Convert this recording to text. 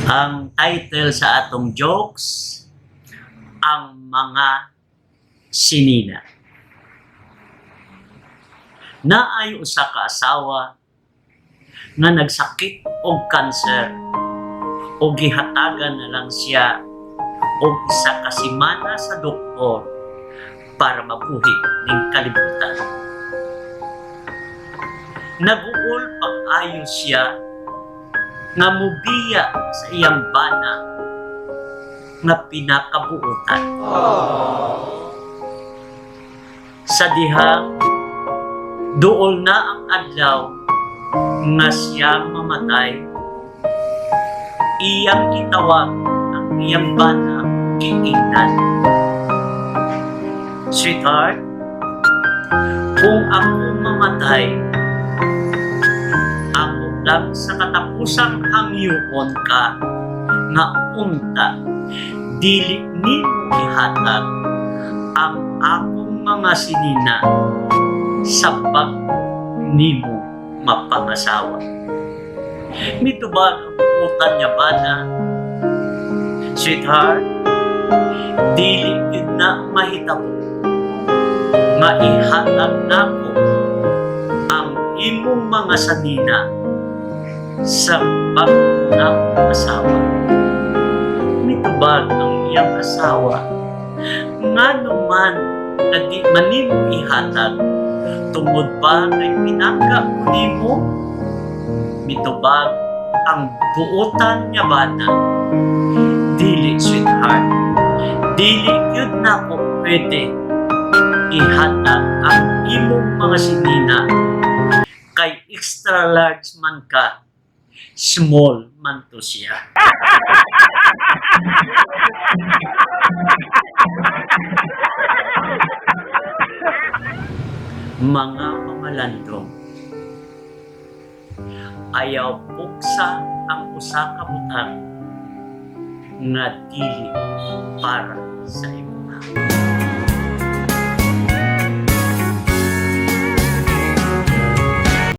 Ang title sa atong jokes, "Ang Mga Sinina." Naay usa ka asawa nga nagsakit og kanser o gihatagan na lang siya og 1 ka semana sa doktor para mabuhi ning kalibutan. Naguol pag-ayo siya nga mubiya sa iyang bana nga pinakabuutan. Sa dihang duol na ang adlaw nga siya mamatay, iyang gitawag ang iyang bana, giingnan, "Sweetheart, kung ako mamatay, ako lang sa katapusang hangyoon ka nga unta dili nimo ihatag ang akong mga sinina sa bag-o nimo mapangasawa." Mitubag ang buutan nga bana, "Sweetheart, dili gyud na mahitabo nga ihatag nako ang imong mga sanina sa bag-o nakong asawa." Mitubag ang iyang asawa, "Ngano man nga di man nimo ihatag? Tungod ba kay pinangga ko nimo?" Mitubag ang buutan nga bana, "Dili, sweetheart. Dili gyud nako pwede ihatag ang imong mga sinina kay extra large man ka, small man to siya." Mga mamalandong, ayaw puksa ang usa ka butang nga dili para sa imuha.